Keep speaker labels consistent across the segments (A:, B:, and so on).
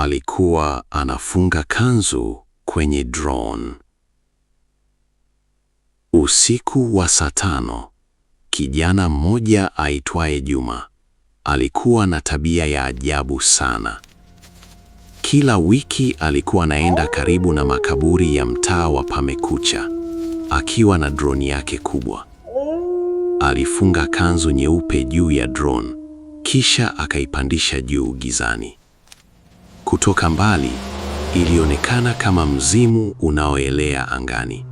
A: Alikuwa anafunga kanzu kwenye drone. Usiku wa saa 5, kijana mmoja aitwaye Juma alikuwa na tabia ya ajabu sana. Kila wiki alikuwa anaenda karibu na makaburi ya mtaa wa Pamekucha akiwa na drone yake kubwa. Alifunga kanzu nyeupe juu ya drone, kisha akaipandisha juu gizani. Kutoka mbali ilionekana kama mzimu unaoelea angani.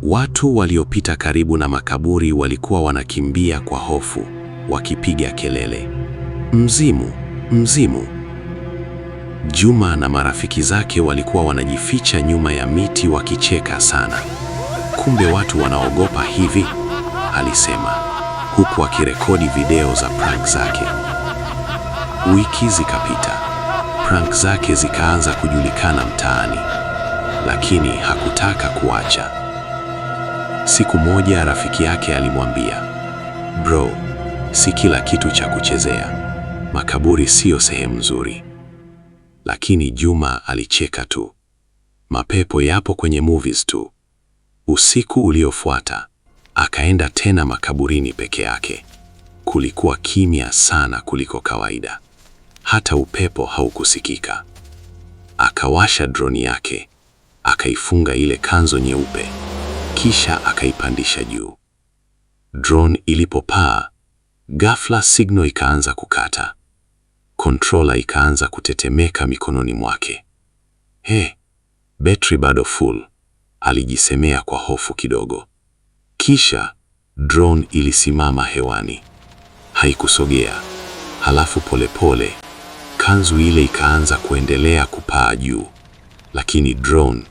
A: Watu waliopita karibu na makaburi walikuwa wanakimbia kwa hofu, wakipiga kelele, "Mzimu, mzimu!" Juma na marafiki zake walikuwa wanajificha nyuma ya miti wakicheka sana. "Kumbe watu wanaogopa hivi," alisema, huku akirekodi video za prank zake. Wiki zikapita, prank zake zikaanza kujulikana mtaani, lakini hakutaka kuacha. Siku moja rafiki yake alimwambia, "Bro, si kila kitu cha kuchezea. Makaburi siyo sehemu nzuri." Lakini Juma alicheka tu. "Mapepo yapo kwenye movies tu." Usiku uliofuata akaenda tena makaburini peke yake. Kulikuwa kimya sana kuliko kawaida, hata upepo haukusikika. Akawasha droni yake, akaifunga ile kanzu nyeupe, kisha akaipandisha juu. Drone ilipopaa, ghafla signal ikaanza kukata. Controller ikaanza kutetemeka mikononi mwake. "He, betri bado full," alijisemea kwa hofu kidogo. Kisha drone ilisimama hewani, haikusogea. Halafu polepole kanzu ile ikaanza kuendelea kupaa juu, lakini drone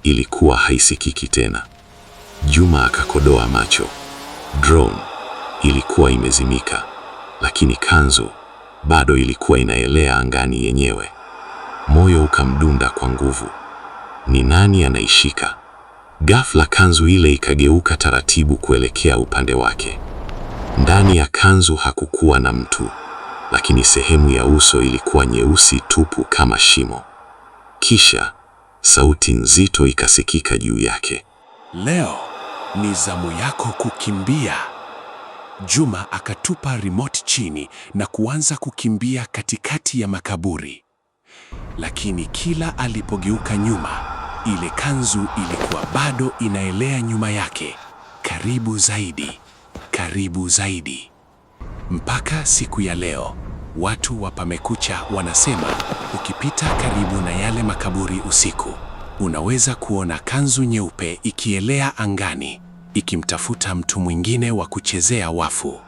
A: ilikuwa haisikiki tena. Juma akakodoa macho. Drone ilikuwa imezimika, lakini kanzu bado ilikuwa inaelea angani yenyewe. Moyo ukamdunda kwa nguvu. Ni nani anaishika? Ghafla kanzu ile ikageuka taratibu kuelekea upande wake. Ndani ya kanzu hakukuwa na mtu, lakini sehemu ya uso ilikuwa nyeusi tupu kama shimo. Kisha sauti nzito ikasikika juu yake.
B: "Leo ni zamu yako kukimbia." Juma akatupa remote chini na kuanza kukimbia katikati ya makaburi. Lakini kila alipogeuka nyuma, ile kanzu ilikuwa bado inaelea nyuma yake, karibu zaidi, karibu zaidi. Mpaka siku ya leo, watu wa Pamekucha wanasema ukipita karibu na yale makaburi usiku, unaweza kuona kanzu nyeupe ikielea angani, ikimtafuta mtu mwingine wa kuchezea wafu.